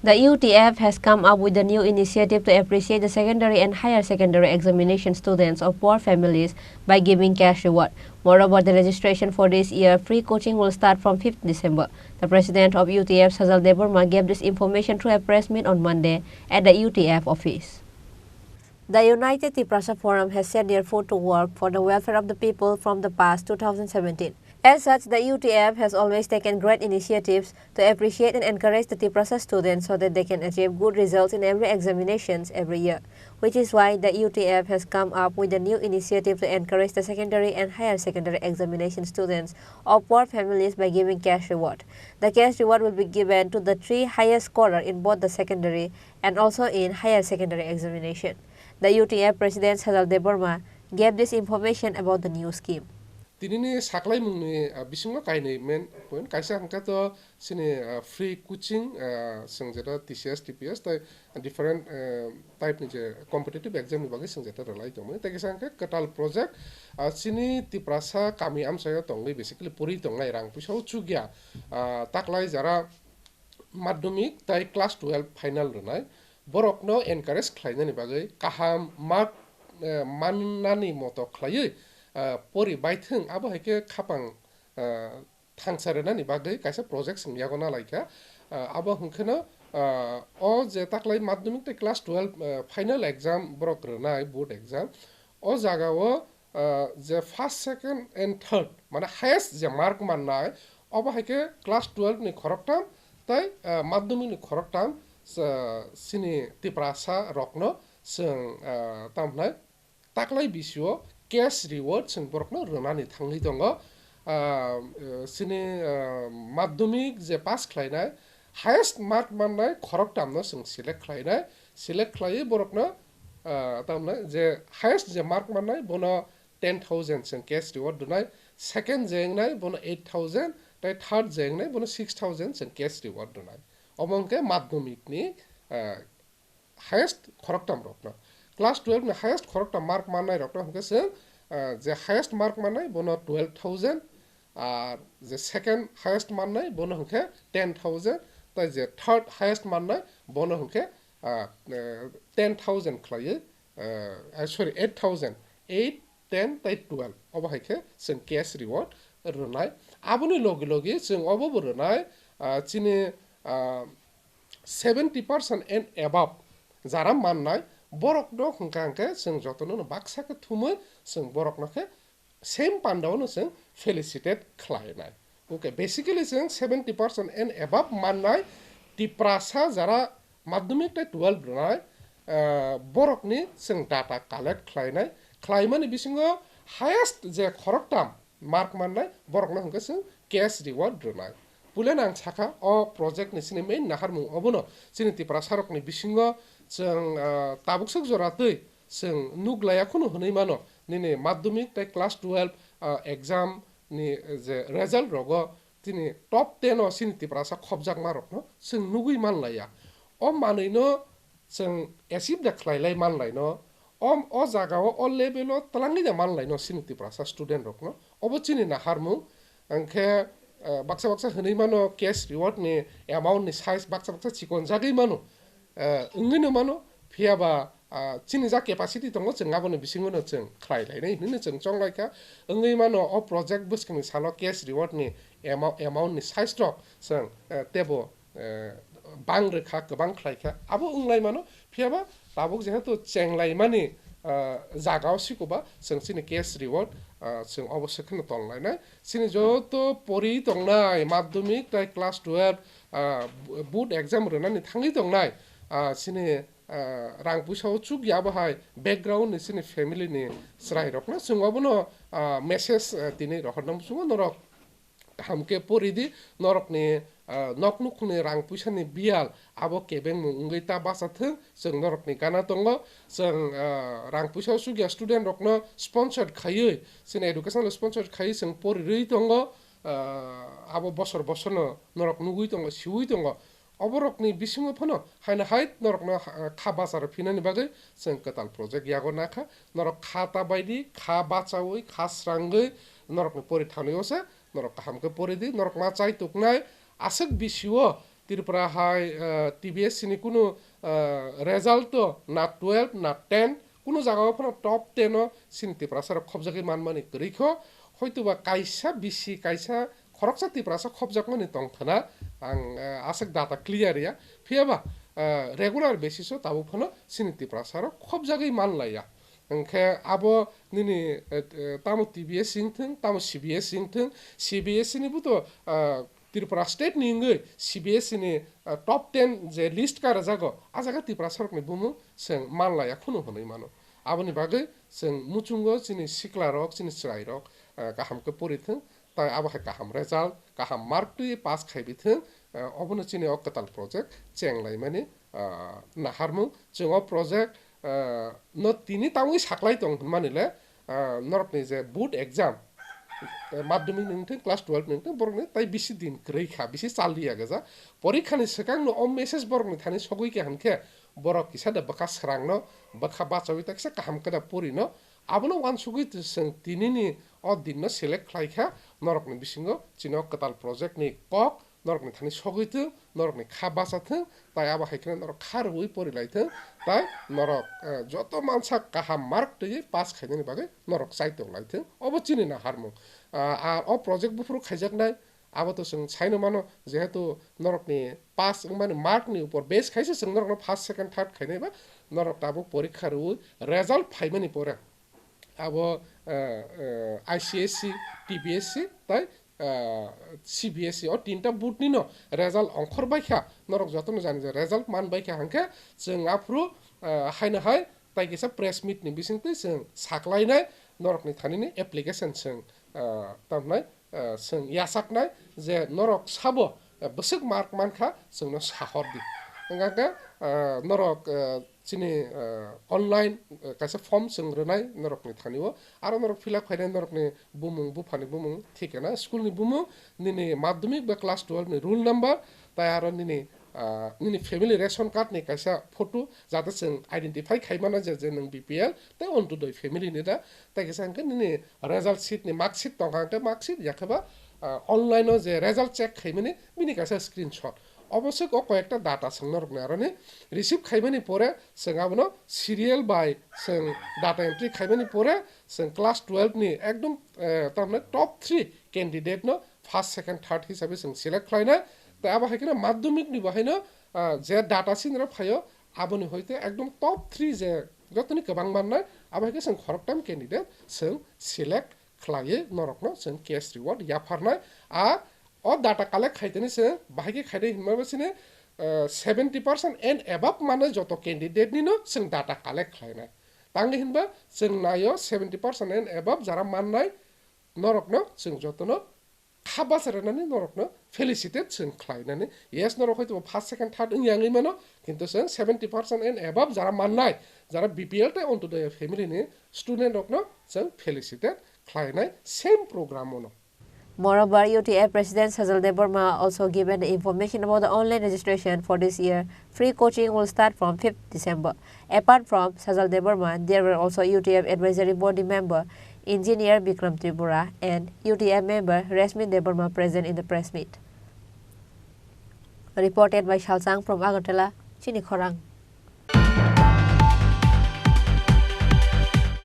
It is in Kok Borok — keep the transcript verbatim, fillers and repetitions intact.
The U T F has come up with a new initiative to appreciate the secondary and higher secondary examination students of poor families by giving cash reward. Moreover, the registration for this year free coaching will start from fifth December. The president of U T F, Sajal Debbarma, gave this information through a press meet on Monday at the U T F office. The United Tiprasa Forum has set their foot to work for the welfare of the people from the past two thousand seventeen. As such, the U T F has always taken great initiatives to appreciate and encourage the Tiprasa students so that they can achieve good results in every examinations every year, which is why the U T F has come up with a new initiative to encourage the secondary and higher secondary examination students of poor families by giving cash reward. The cash reward will be given to the three highest scorer in both the secondary and also in higher secondary examination. The U T F President Sajal Debbarma gave this information about the new scheme. Tinini saklaimungni, ah, bisingo kainwi main point. Kaisa hwnkhe to chini, ah, free coaching, ah, chwng jeta T C S, T P S tei different, ah, type ni je competitive exam ni bagwi chwng jeta rwlai tongmani. Tei kisa hwnkhe kwtal project, ah, chini Tiprasa kami amchaio tongwi basically puri tongnai rang puisa o chukya, ah, taklai jara madhyamik tei class twelve final rwnai, borokno encourage khlainani bagwi kaham mark, eh, mannani moto khlaiwi, eh, pori baithwng, abo hai khe khapang, eh, thangsa rwnani bagwi kaisa project chwng yago nalaikha. Eh, abo hwnkheno, eh, o je taklai madhyamik tei class twelve, eh, final exam borok rwnai, board exam, o jagao, ah, je first, second and third, mane highest je mark mannai, obo hai khe class twelve ni khoroktham tei, ah, madhyamik ni khoroktham, ah, chini Tiprasa rokno chwng, ah, tamo hwnai taklai bisio cash reward chwng borokno rwnani thangwi tongo. Ah, ah, chini, ah, madhyamik je pass khlainai, highest mark mannai khoroktham no chwng select khlainai, select khlaiwi borokno, ah, tamni je highest je mark mannai bono ten thousand chwng cash reward rwnai, second je wngnai bono eight thousand, tei third je wngnai bono six thousand chwng cash reward rwnai. Omo hwnkhe madhyamik ni, ah, highest khoroktham rokno. Class twelve ni highest khoroktham mark mannai rokno hwnkhe chwng, ah, je highest mark mannai bono twelve thousand, ar je second highest mannai bono hwnkhe ten thousand, tei je third highest mannai bono hwnkhe, ah, eh, ten thousand khlaiwi, eh, ah, sorry, eight thousand, eight, ten tei twelve obo hai khe chwng cash reward rwnai. Aboni logi logi chwng obo bo rwnai, ah, chini, ah, seventy percent and above jara mannai borok no hwnkha hwnkhe chwng jotono no baksa khe thumwi chwng borok no khe same panda o no chwng felicitate khlainai. Okay, basically chwng seventy percent and above mannai Tiprasa jara madhyamik tei twelve rwnai, ah, borok ni chwng data collect khlainai, khlaimani bisingo highest je khoroktham mark mannai borokno hwnkhe chwng cash reward rwnai. Puila ang sakha, o project ni chini main naharmung obono chini Tiprasa rokni bisingo chwng, ah, tabuk swk jora twi chwng nuk laya khunu hwnwi mano, nini madhyamik tei class twelve, ah, exam ni je result rogo chini top ten o chini Tiprasa khopjakma rokno chwng nugwi manlaiya. O manwino chwng achieve da khlailai manlaino, o, o jagao, o level o twlangwi da manlaino chini Tiprasa student rokno. Obo chini naharmung. Hwnkhe, eh, baksa baksa hwnwi mano cash reward ni amount ni size baksa baksa chikonjagwi mano, eh, wngwino mano, phiyaba, ah, chini ja capacity tongo, chwng aboni bisingono chwng khlai lainai hwnwi chwng chonglaikha. Wngwi mano o project bwskangni salo cash reward ni amou-, amount ni size rok chwng, eh, teibo eh, bang rwkha, kwbang khlaikha, abo wnglaimano. Phiyaba tabuk jehetu chenglaimani, ah, jagao sikoba chwng chini cash reward, ah, chwng obo se kheno tonglainai. Chini joto pori tongnai madhyamik tei class twelve, ah, board exam rwnani thangwi tongnai, ah, chini, ah, rang puisa o chukya abo hai background ni chini family ni chwrai rokno chwng obono, ah, message, ah, tini rohorna muchungo norok kaham khe pori di, norokni, ah, nok nukhungni rang puisani biyal abo kebengmung wngwi ta bacha thung, chwng norokni gana tongo, chwng, ah, rang puisa o chukya student rokno sponsor khaiwi, chini education sponsor khaiwi chwng pori rwi tongo, ah, abo bosor bosorno norok nugwi tongo, siwi tongo. Oborokni bisingo phano haino hai norokno, ah, kha bacha rw phinani bagwi chwng kwtal project yago nakha. Norok kha ta bai di, kha bachaui, kha srangwi norokni pori thangwi o se norok kaham khe pori di, norok ma chai tuknai aswk bisio Tripura hai, eh, T B S C ni kunu, eh, result o na twelve na ten, kunu jaga o phano top ten o chini Tiprasa rok khobjagwi manmani kwrwi kho. Hoitoba kaisa bisi, kaisa khoroksa Tiprasa khobjakmani tongthana ang, eh, aswk data clear ya. Phiyaba, eh, regular basis o tabuk phano chini Tiprasa rok khobjagwi manlaiya. Hwnkhe abo nini, eh, eh, tamo T B S C wngthwng, tamo C B S C wngthwng, C B S C ni bo to, ah, Tripura state ni wngwi C B S C ni, ah, top ten je list ka rwjago, ah jaga Tiprasa rokni bumung chwng manlaiya khunu hwnwi mano. Aboni bagwi chwng muchungo chini sikla rok, chini chwrai rok, ah, kaham khe pori thwng, tai abo hai kaham result, kaham mark twi pass khai bi thwng, ah, obono chini o kwtal project chenglaimani, ah, naharmung. Chwng o project, ah, no tini tangwi saklai tong hwnmani le, ah, norokni je board exam, eh, madhyamik ni wngthwng, class twelve ni wngthwng, borokni tai bisi din kwrwi kha, bisi chal liya gaja. Porikha ni swkang no o message borokni thani sogwi kha hwnkhe, borok kisa da bwkha srang no, bwkha bachawi ta kisa kaham khe da pori no, abono uansugwi chwng tini ni o din no select khlai kha, norokni bisingo chini o kwtal project ni kok, norokni thani sogwi thwng, norokni kha bacha thwng, tai abo hai kheno norok kha rwui pori lai thwng, tai norok, eh, joto mansa kaham mark twiwi pass khainani bagwi norok chai tong lai thwng. Obo chini naharmung. Ah, ah, o project buphuru khaijaknai, abo to chwng saino mano, jehetu norokni pass wngmani mark ni upor base khaise chwng norokno first, second, third khainai ba norok tabuk porikha rwui result phaimani pore abo, eh, eh, I C S C, T B S C tai, eh, C B S E o tinta board ni no result ongkhor bai kha, norok jotono jani je result man bai kha hwnkhe chwng aphuru, eh, haino hai tai kisa press meet ni bisingtwi chwng saklainai norokni thani ni application chwng, eh, tamnai, eh, chwng yachaknai je norok sabo, eh, bwswk mark mankha chwngno sahor di. Hwnkhe, eh, norok, eh, chini, eh, online, eh, kaisa form chwng rwnai norokni thani o. Aro norok fill up khainai norokni bumung, buphani bumung, thikana, school ni bumung, nini madhyamik ba class twelve ni roll number, tai aro nini, ah, nini family ration card ni kaisa photo, jate chwng identify khaimano je, je nwng B P L tei Antyodoi family ni da, tai kisa hwnkhe nini result sheet ni mark sheet tongkha hwnkhe mark sheet, yakhe ba, ah, online o je result check khaimani bini kaisa screenshot. Oboswk o koyekta data chwng norokni aroni receive khaimani pore chwng abono serial by chwng data entry khaimani pore chwng class twelve ni ekdom, eh, tamni top three candidate no first, second, third hisabe chwng select khlainai. Tai abo hai kheno madhyamik ni bo haino, ah, je data sinro phaio, aboni hoite ekdom top three je jotoni kwbang mannai, abo hai khe chwng khoroktham candidate chwng select khlaiwi norokno chwng cash reward yapharnai. A o data collect khaitani chwng bahai khe khainai hinma ba chini, eh, seventy percent and above mannai joto candidate ni no chwng data collect khlainai. Tangwi hinba chwng naio seventy percent and above jara mannai norokno chwng jotono kha bacha rwnani norokno felicitate chwng khlainani. Yes, norok hoito first, second, third wngya wngwi mano, kintu chwng seventy percent and above jara mannai, jara B P L tei Antyodoi family ni student rokno chwng felicitate khlainai same program o no. Moreover, U T F President Sajal Debbarma also given the information about the online registration for this year. Free coaching will start from fifth December. Apart from Sajal Debbarma, there were also U T F Advisory Body member Engineer Bikram Tripura and U T F member Rashmi Debbarma present in the press meet. Reported by Shalchang from Agartala, Chini Khorang.